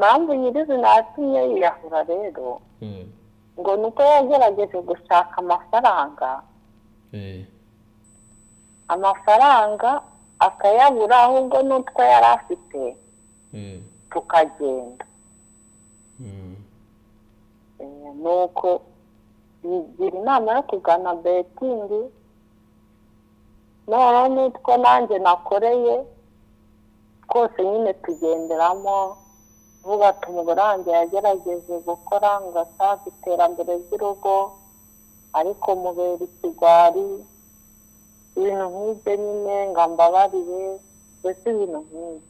Impamvu nyirizina yatumye yiyahura rero ngo ni uko yagerageje gushaka amafaranga, amafaranga akayabura, ahubwo n'utwo yari afite tukagenda. Nuko yigira inama yo kugana betting, noneho n'utwo nanjye nakoreye twose nyine tugenderamo. Vuga ati umugore wanjye yagerageje gukora ngo ashake iterambere ry'urugo, ariko mubera ikigwari, ibintu nk'ibyo nyine, ngo ambabarire, mbese ibintu nk'ibyo.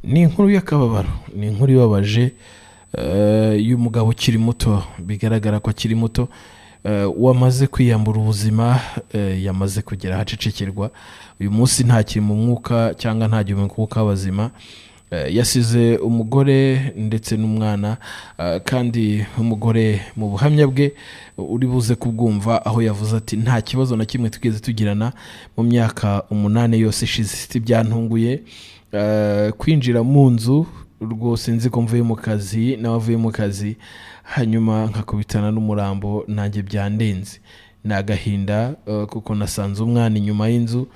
Ni inkuru y'akababaro, ni inkuru ibabaje y'umugabo ukiri muto, bigaragara ko akiri muto, wamaze kwiyambura ubuzima, yamaze kugera ahacecekerwa. Uyu munsi ntakiri mu mwuka cyangwa ntagihumeka umwuka w'abazima. Yasize umugore ndetse n'umwana, kandi umugore mu buhamya bwe uri buze kubwumva, aho yavuze ati nta kibazo na kimwe twigeze tugirana mu myaka 8 yose ishize. Byantunguye kwinjira mu nzu rwose nzi ko mvuye mu kazi, nawe avuye mu kazi, hanyuma nkakubitana n'umurambo, nanjye byandenze. Ni agahinda, kuko nasanze umwana inyuma y'inzu,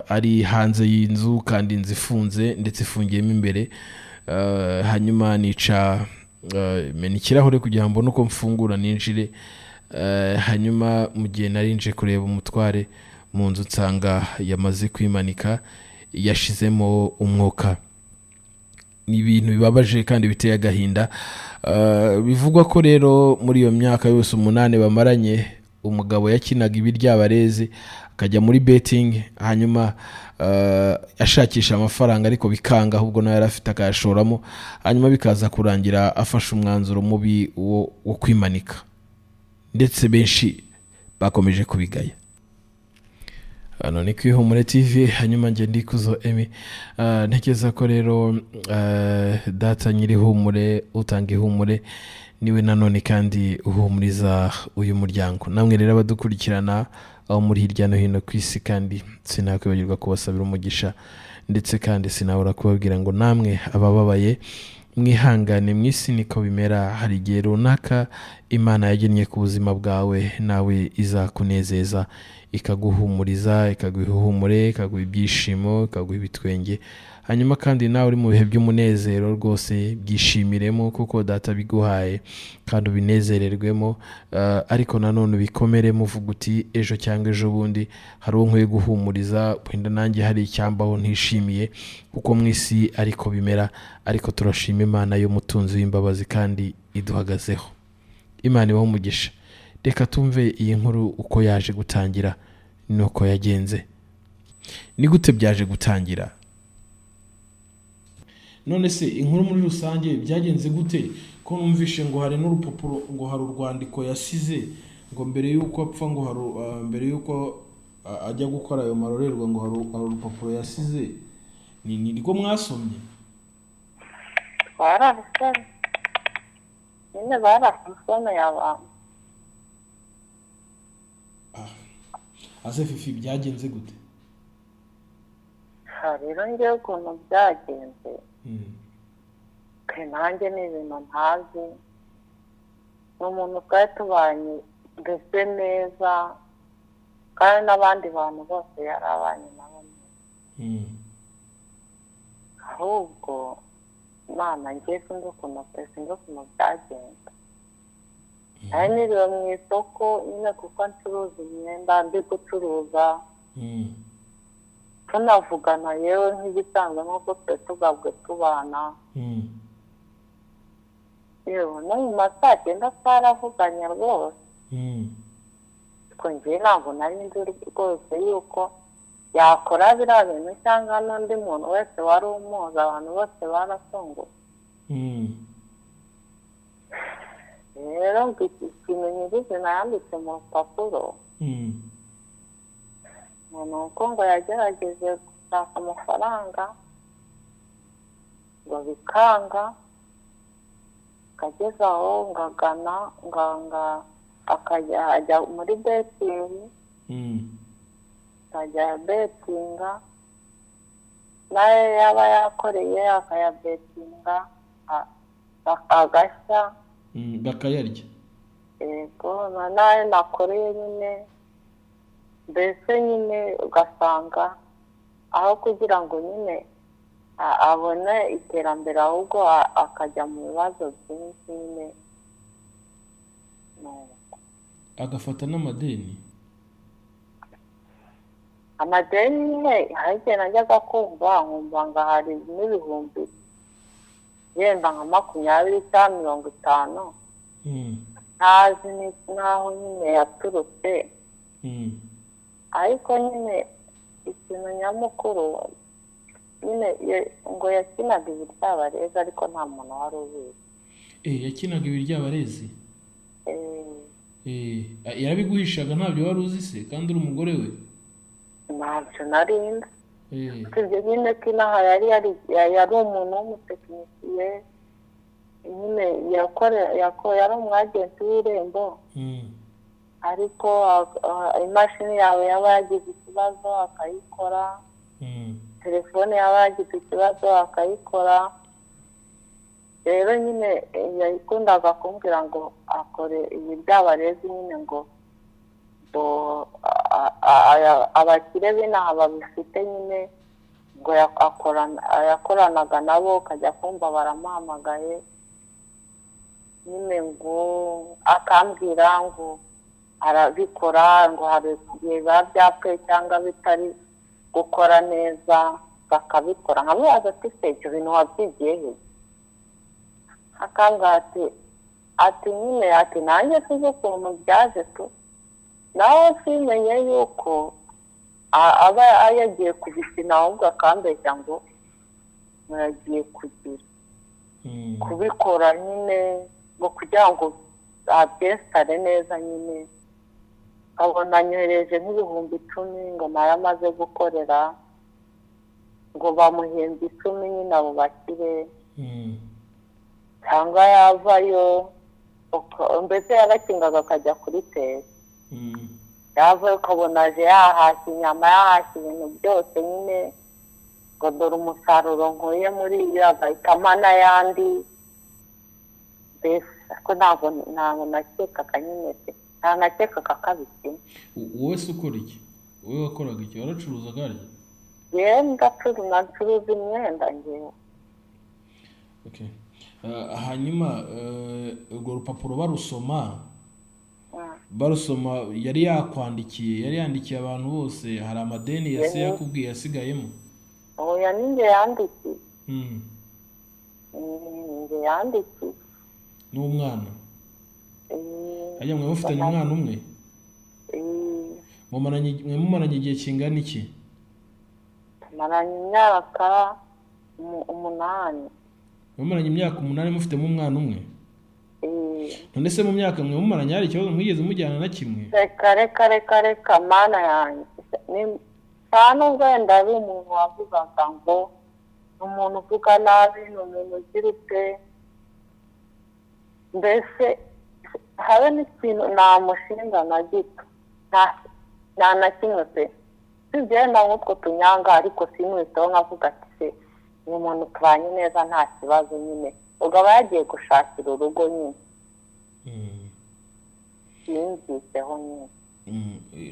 ari hanze y'inzu, kandi inzu ifunze ndetse ifungiyemo imbere. Hanyuma nica mena ikirahure kugira ngo mbone uko mfungura ninjire. Hanyuma mu gihe nari nje kureba umutware mu nzu, nsanga yamaze kwimanika, yashizemo umwuka. Ni ibintu bibabaje kandi biteye agahinda. Bivugwa ko rero muri iyo myaka yose 8 bamaranye, umugabo yakinaga ibiryabarezi, akajya muri betting, hanyuma ashakisha amafaranga ariko bikanga, ahubwo nawe yari afite akayashoramo, hanyuma bikaza kurangira afashe umwanzuro mubi wo kwimanika, ndetse benshi bakomeje kubigaya. Hano ni ku Ihumure TV, hanyuma njye Ndikuzo Emi. Ntekereza ko rero data nyir'ihumure, utanga ihumure, niwe nanone kandi uhumuriza uyu muryango. Namwe rero abadukurikirana aho muri hirya no hino ku isi, kandi sinakwibagirwa kubasabira umugisha, ndetse kandi sinabura kubabwira ngo namwe abababaye mwihangane, mu isi niko bimera. Hari igihe runaka Imana yagennye ku buzima bwawe, nawe izakunezeza, ikaguhumuriza, ikaguha ihumure, ikaguha ibyishimo, ikaguha ibitwenge. Hanyuma kandi nawe uri mu bihe by'umunezero rwose byishimiremo, kuko data biguhaye, kandi ubinezererwemo. Ariko nanone ubikomeremo, uvuga uti ejo cyangwa ejo bundi hari uwo nkwiye guhumuriza, wenda nanjye hari icyambaho ntishimiye, kuko mu isi ariko bimera. Ariko turashima Imana y'umutunzi w'imbabazi kandi iduhagazeho. Imana ibahe umugisha. Reka tumve iyi nkuru uko yaje gutangira nuko yagenze. Ni gute byaje gutangira? None se inkuru muri rusange byagenze gute, ko numvishe ngo hari n'urupapuro, ngo hari urwandiko yasize, ngo mbere y'uko apfa, ngo hari mbere y'uko ajya gukora ayo marorerwa, ngo hari urupapuro yasize, ni rwo mwasomye? Twararusomye nyine, bararusomeye abantu. Ase Fifi, byagenze gute? Ha, rero ngewe ukuntu byagenze, twe nanjye ni ibintu ntazi. Ni umuntu twari tubanye mbese neza, kandi n'abandi bantu bose yari abanye nabo neza. Ahubwo Imana, ngewe sinzi ukuntu pe, sinzi ukuntu byagenze. Nari niriwe mu isoko nyine, kuko ncuruza imyenda, ndi gucuruza, tunavugana yewe nk'igisanzwe, nk'uko twe tugabwe tubana. Yewe no mu ma saa 9 twaravuganye rwose. Ariko njyewe ntabwo nari nzi rwose yuko yakora biriya bintu, cyangwa n'undi muntu wese wari umuzi, abantu bose baratunguwe. Rero ngo iki kintu nyirizina yanditse mu rupapuro, ngo ni uko ngo yagerageje gushaka amafaranga ngo bikanga, akageza aho ngo agana ngo akajya ajya muri betting, akajya betinga. Nayo yaba yakoreye akayabetinga agashya. Bakayarya. Yego, nayo nakoreye nyine, mbese nyine ugasanga aho kugira ngo nyine abone iterambere, ahubwo akajya mu bibazo byinshi nyine. Agafata n'amadeni. Amadeni nyine hari igihe najyaga kumva nkumva ngo hari n'ibihumbi yenda nka 20 cyangwa 50, ntazi n'aho nyine yaturutse. Ariko nyine ikintu nyamukuru nyine ngo yakinaga ibiryabarezi, ariko nta muntu wari ubizi. Yakinaga ibiryabarezi? Yarabiguhishaga, ntabyo wari uzi se kandi uri umugore we? Ntabyo nari nzi. Ibyo nyine ko inaha yari umuntu w'umutekinisiye nyine, yari umwagenti w'Irembo, ariko imashini yawe yaba yagize ikibazo akayikora, telefone yaba yagize ikibazo akayikora. Rero nyine yakundaga kumbwira ngo akore ibiryabarezi nyine, ngo abakire b'inaha babifite nyine, ngo yakoranaga nabo, ukajya kumva baramuhamagaye nyine, ngo akambwira ngo arabikora, ngo hari igihe biba byapfuye cyangwa bitari gukora neza bakabikora. Nkamubaza ati se ibyo bintu wabyigiye he? Akambwira ati nyine ati nanjye sinzi ukuntu byaje tu, nawe simenye yuko aba yagiye kubikina, ahubwo akambeshya ngo muragiye kugira kubikora nyine, ngo kugira ngo abyesitare neza nyine. Nkabona anyohereje nk'ibihumbi 10 ngo nayo amaze gukorera, ngo bamuhembe 10 nyine abo bakire, cyangwa yavayo mbese yarakingaga akajya kuri tera, yavayo ukabona aje yahashye inyama, yahashye ibintu byose nyine, ngo dore umusaruro nkuye muri iyo, agahitamo n'ayandi. Mbese ariko ntabwo nakekaga nyine pe, nta nakekaga kabikina. Wowe se ukora iki? Wowe wakoraga iki? Waracuruzaga harya? Yewe ndacuruza, ncuruza imyenda ngewe. Okay. Hanyuma urwo rupapuro barusoma yari yakwandikiye, yari yandikiye abantu bose, hari amadeni yase yakubwiye yasigayemo? Oya, ninjye yandikiye. Ninjye yandikiye. N'umwana? Ajya mwe mufitanye umwana umwe? Mwe mumaranye igihe kingana iki? Tumaranye imyaka 8. Mumaranye imyaka 8 mufitemo umwana umwe? None se mu myaka mwe mumaranye hari ikibazo mwigeze mujyana na kimwe? Reka mana yanjye, nta nubwo wenda ari umuntu wavugaga ngo ni umuntu uvuga nabi, ni umuntu ugira ute, mbese habe n'ikintu namushinga na gito, nta na kimwe pe. Sibyo wenda nk'utwo tunyanga, ariko simwiteho nkavuga ati se ni umuntu tubanye neza nta kibazo nyine, ubwo aba yagiye gushakira urugo nyine. Yumviseho nyine.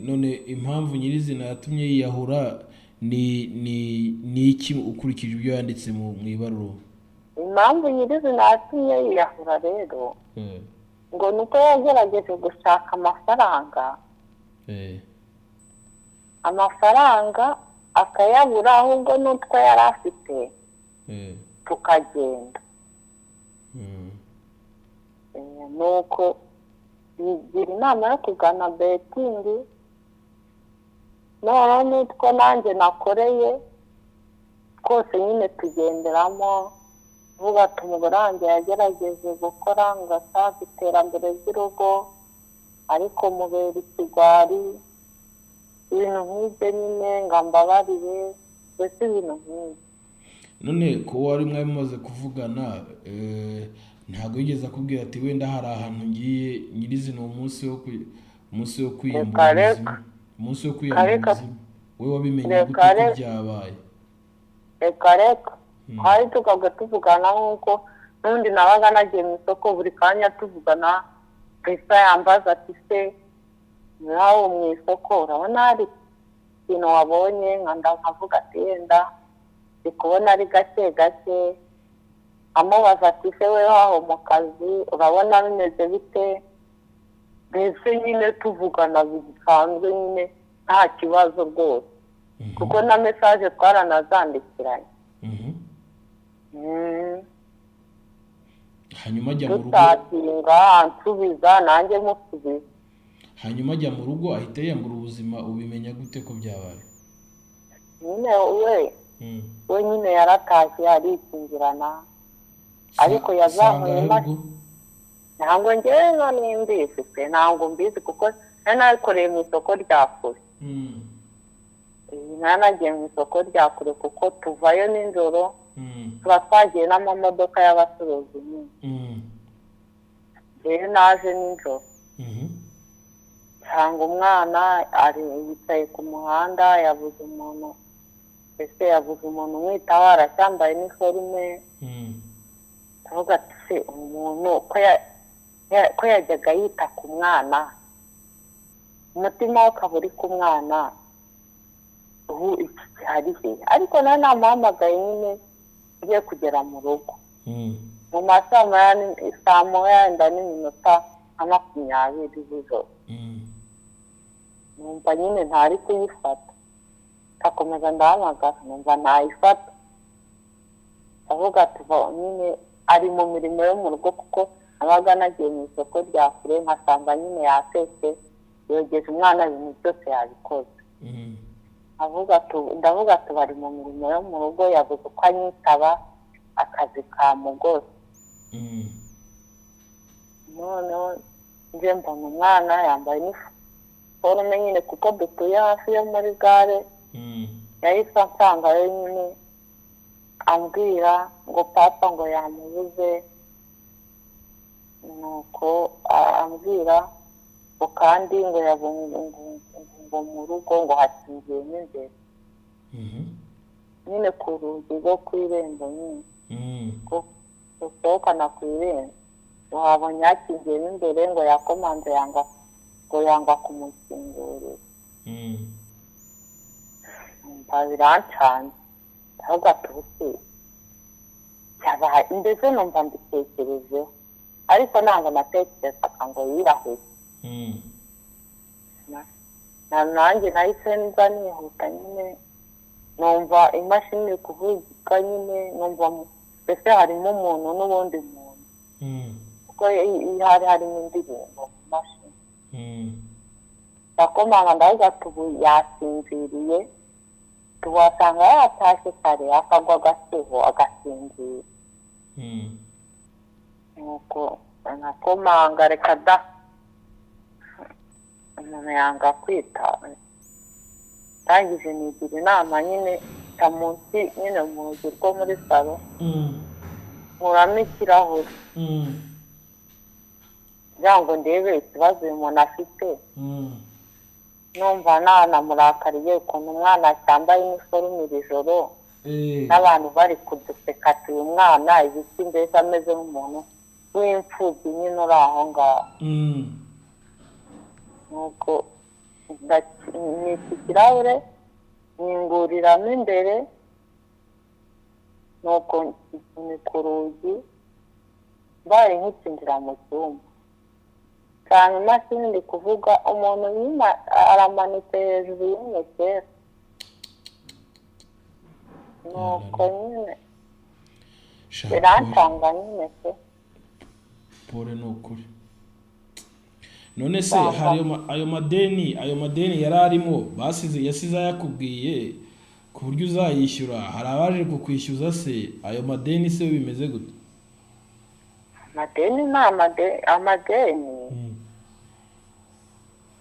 None impamvu nyirizina yatumye yiyahura ni iki ukurikije ibyo yanditse mu ibaruwa? Impamvu nyirizina yatumye yiyahura rero, ngo ni uko yagerageje gushaka amafaranga, amafaranga akayabura, ahubwo n'utwo yari afite tukagenda. Nuko yigira inama yo kugana betingi, noneho n'utwo nanjye nakoreye twose nyine tugenderamo, vuga ati umugore wanjye yagerageje gukora ngo ashake iterambere ry'urugo, ariko mubera ikigwari, ibintu nk'ibyo nyine, ngo ambabarire, mbese ibintu nk'ibyo. None ko wari mwari mumaze kuvugana, ntabwo yigeze akubwira ati wenda hari ahantu ngiye nyirizina umunsi wo kwiyambura ubuzima, umunsi wo kwiyambura ubuzima, wowe wabimenye gute ko byabaye? Reka reka, twari tukabwa tuvugana nk'uko n'undi nabaga nagiye mu isoko, buri kanya tuvugana. Pesa yambaza ati: "Se nawe mu isoko urabona hari ikintu wabonye?" Nkanda nkavuga ati: "Yenda ndi kubona ari gake gake." Amubaza ati: "Se weho aho mu kazi urabona bimeze bite?" Mbese nyine tuvugana bisanzwe nyine, nta kibazo rwose, kuko na message twaranazandikiranye. Hanyuma ajya mu rugo? Duchatinga, ansubiza, nanjye musubiza. Hanyuma ajya mu rugo ahita yiyambura ubuzima, ubimenya gute ko byabaye? Nyine we nyine yaratashye arikingirana, ariko yazamuye Sangahe imashini. ubwo? Ntabwo ngewe none mbizi pe, ntabwo mbizi, kuko nari nabikoreye mu isoko rya kure. Nari nagiye mu isoko rya kure, kuko tuvayo nijoro, tuba twagiye n'amamodoka y'abacuruzi nyine. Rero naje nijoro, nsanga umwana ari yicaye ku muhanda, yabuze umuntu, ese yabuze umuntu umwitaho, aracyambaye iniforume. Ndavuga ati: "Se umuntu ko yajyaga yita ku mwana, umutima we ukaba uri ku mwana, ubu iki gihari he?" Ariko nawe namuhamagaye nyine ngiye kugera mu rugo mu ma saa 1 saa 1 wenda n'iminota nka 20 z'ijoro. Numva nyine ntari kuyifata, ndakomeza ndahamagara, numva ntayifata. Ndavuga ati: "Nyine ari mu mirimo yo mu rugo," kuko nabaga nagiye mu isoko rya kure, nkasanga nyine yatetse, yogeje umwana, ibintu byose yabikoze. Ndavuga ati: "Bari mu mirimo yo mu rugo, yabuze uko anyitaba, akazi kamugose." Noneho njye mbona umwana yambaye iniforume nyine, kuko dutuye hafi yo muri gare. Yahise ansangayo nyine, ambwira ngo papa ngo yamubuze. Nuko ambwira ngo kandi ngo yabonye ngo mu rugo ngo hakingiyemo imbere, nyine ku rugi rwo ku irembo nyine, rusohokana ku irembo, ngo habonye hakingiyemo imbere, ngo yakomanze yanga, ngo yanga kumukingurira. Numva birancanze, ndavuga ati: "Ubu yabaye?" Mbese numva mbitekerejeho, ariko ntabwo natekerezaga ngo yirahuye. Nanjye nahise nza nihuta nyine, numva imashini iri kuvuga nyine, numva mbese harimo umuntu n'ubundi muntu, kuko hari harimo indirimbo mu mashini. Ndakomanga, ndavuga ati: "Ubu yasinziriye, tuwasanga yatashye kare, akagwa agaseho agasinzira." Nuko nkakomanga, reka da, umuntu yanga kwita. Ndangije nigira inama nyine, nca munsi nyine mu rugi rwo muri salo, nkuramo ikirahure kugira ngo ndebe ikibazo uyu muntu afite. Numva nanamurakariye ukuntu umwana cyambaye iniforume iri joro, n'abantu bari kuduseka ati: "Uyu mwana ibiki?" Mbese ameze nk'umuntu w'imfubyi nyine uri aho ngaho. Nuko nica ikirahure, nkinguriramo imbere, nuko nsunika urugi, mbaye nkikinjira mu cyumba, nsanga imashini iri kuvuga, umuntu nyine aramanitse hejuru y'umwe kera. Nuko nyine Sha, pole. Birancanga nyine pe. Pole, ni ukuri. None se Nsanga hari ayo madeni yari arimo, basize, yasize ayakubwiye ku buryo uzayishyura? Hari abaje kukwishyuza se ayo madeni se bimeze gute? Amadeni ni amadeni.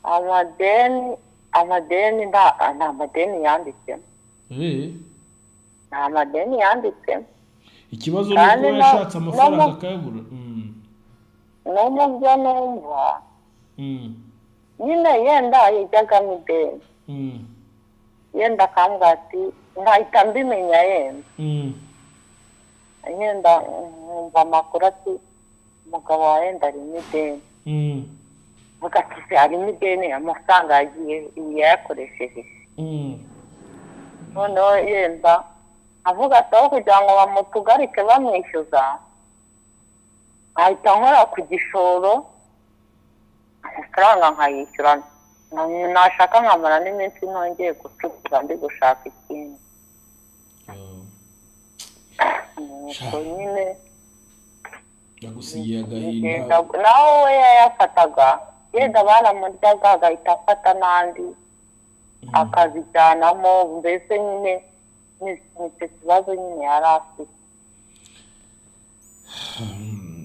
Amadeni nta madeni yanditsemo. Nta madeni yanditsemo. Ikibazo ni Kandi uko no yashatse no amafaranga mu akayabura. No mu byo numva, nyine yenda yajyagamo ideni. Yenda akambwira ati nkahita mbimenya yenda. Yenda nkumva amakuru ati umugabo wawe yenda arimo ideni. Mvuga ati se harimo ideni, amafaranga yagiye yayakoresheje. Noneho yenda avuga ati aho kugira ngo bamutugarike bamwishyuza, nkahita nkora ku gishoro amafaranga nkayishyura, nashaka nkamara n'iminsi nongeye gucuruza ndi gushaka ikindi. Nuko nyine Yagusigiye agahinda. Nawe we yayafataga, yenda baramuryaga agahita afata n'andi akazijyanamo, mbese nyine ni icyo kibazo nyine yari afite.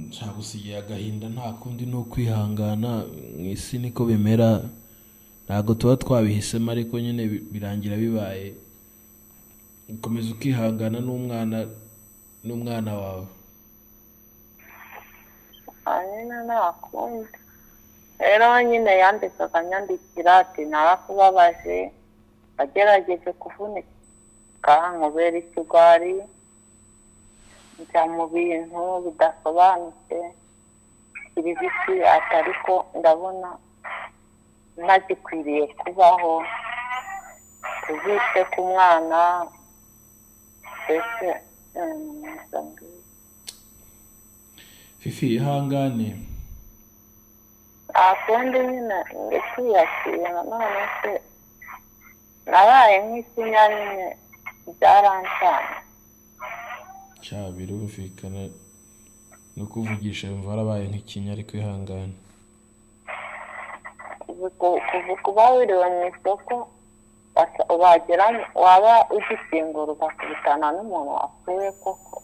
Ntagusigiye agahinda, nta kundi ni ukwihangana. Mu isi niko bimera, ntabwo tuba twabihisemo, ariko nyine birangira bibaye. Ukomeza ukihangana n'umwana wawe. Nyine nta kundi rero, nyine yandikaga anyandikira ati narakubabaje, wagerageje kuvunika nkubera ikigwari, njya mu bintu bidasobanutse ibiki, ati ariko ndabona ntagikwiriye kubaho, tuzite ku mwana mbese. Fifi, ihangane. Nta kundi nyine, ndi kwiyakira. None se nabaye nk'ikinya nyine, byarancanye. Cya birumvikana, no kuvugisha yumva warabaye nk'ikinya, ariko ihangane. Kuba wiriwe mu isoko, wagera waba ugikingura ugakubitana n'umuntu wapfuye koko.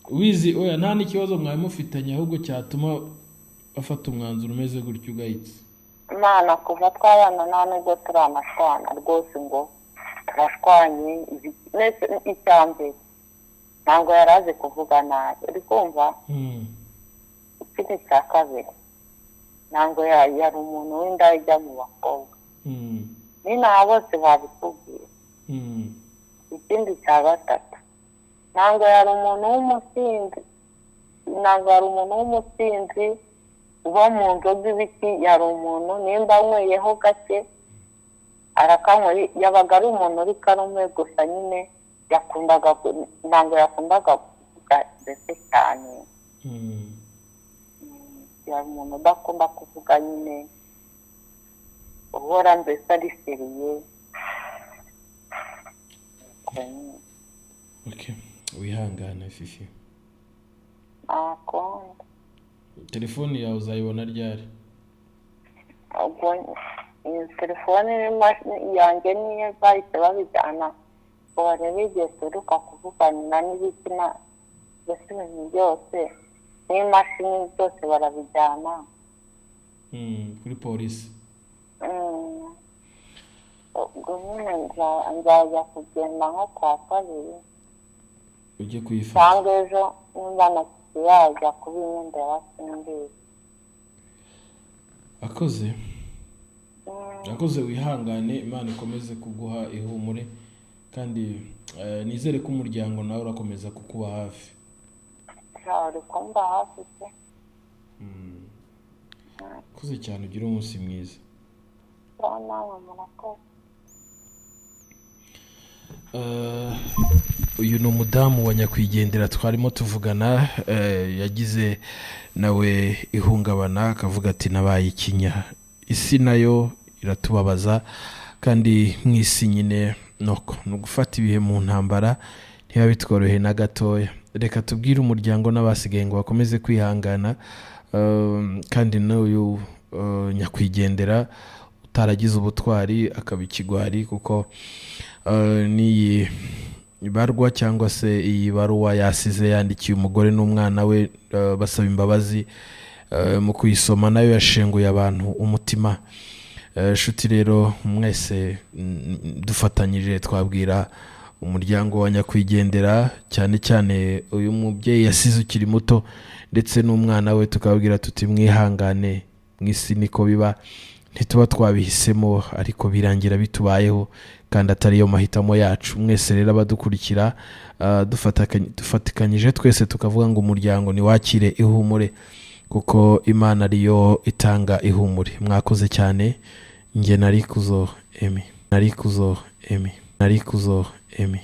Wizi oya, nta n'ikibazo mwari mufitanye ahubwo cyatuma bafata umwanzuro umeze gutyo ugayitse. Imana, kuva twabana nta nubwo turanashwana rwose ngo turashwanye. Mbese icya mbere ntabwo yari azi kuvuga nabi, uri kumva? Ikindi cya kabiri, ntabwo yari umuntu w'inda ijya mu bakobwa. N'inaha bose babikubwiye. Ikindi cya gatatu, ntabwo yari umuntu w'umusinzi, ntabwo yari umuntu w'umusinzi uba mu nzoga ibiki. Yari umuntu nimba anyweyeho gake arakanywa, yabaga ari umuntu uri karume gusa nyine yakundaga, ntabwo yakundaga kuvuga mbese cyane. Yari umuntu udakunda kuvuga nyine, uhora mbese ari sérieux. Okay, wihangane Fifi. Ntakunda. Telefoni yawe uzayibona ryari? Ubwo iyi telefone yanjye niyo bahise babijyana ngo barebe igihe tuheruka kuvuganira n'ibiki na mbese ibintu byose n'imashini byose barabijyana. Kuri polisi. Ubwo nyine nzajya kugenda nko kwa kabiri ujye kuyifata cyangwa ejo, nimba na tike yajya kubinyendera simbizi. Akoze. Akoze, wihangane, Imana ikomeze kuguha ihumure, kandi nizere ko umuryango nawe urakomeza kukuba hafi. Uri kumba hafi se. Akoze cyane, ugire umunsi mwiza. Sawa, nawe murakoze. Uyu ni umudamu wa nyakwigendera twarimo tuvugana, yagize nawe ihungabana akavuga ati nabaye ikinya. Isi nayo iratubabaza, kandi mu isi nyine nuko ni ugufata ibihe mu ntambara, ntibiba bitworoheye na gatoya. Reka tubwire umuryango n'abasigaye ngo bakomeze kwihangana, kandi n'uyu nyakwigendera utaragize ubutwari akaba ikigwari, kuko n'iyi barwa cyangwa se iyi baruwa yasize yandikiye umugore n'umwana we, basaba imbabazi, mu kuyisoma nayo yashenguye abantu umutima. Nshuti rero mwese, dufatanyije twabwira umuryango wa nyakwigendera, cyane cyane uyu mubyeyi yasize ukiri muto ndetse n'umwana we, tukababwira tuti mwihangane, mu isi niko biba. Ntituba twabihisemo, ariko birangira bitubayeho kandi atariyo mahitamo yacu. Mwese rero abadukurikira, dufatikanyije twese tukavuga ngo umuryango niwakire ihumure, kuko Imana ariyo itanga ihumure. Mwakoze cyane. Njye nari Kuzo Emi, nari Kuzo Emi, nari Kuzo Emi.